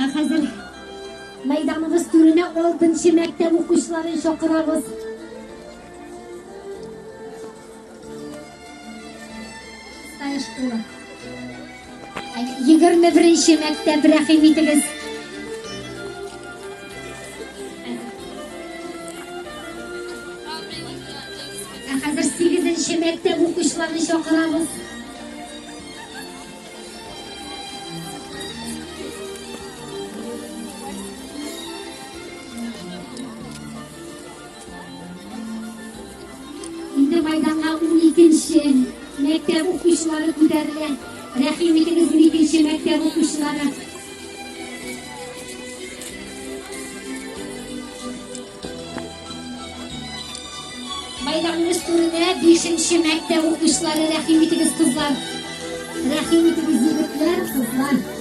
Ә хәзер мәйданыбыз түренә алтынчы мәктәп укучыларын чакырабыз. Шестая школа. 21 мәктәп, рәхим итегез. Ә хәзер 8 мәктәп укучыларын чакырабыз. Инде майданга 12-нче мәктәп укучылары күтәрелә. Рәхим итегез, 12-нче мәктәп укучылары. Майданыбыз түренә 5-нче мәктәп укучылары, рәхим итегез, кызлар. Рәхим итегез, егетләр, кызлар.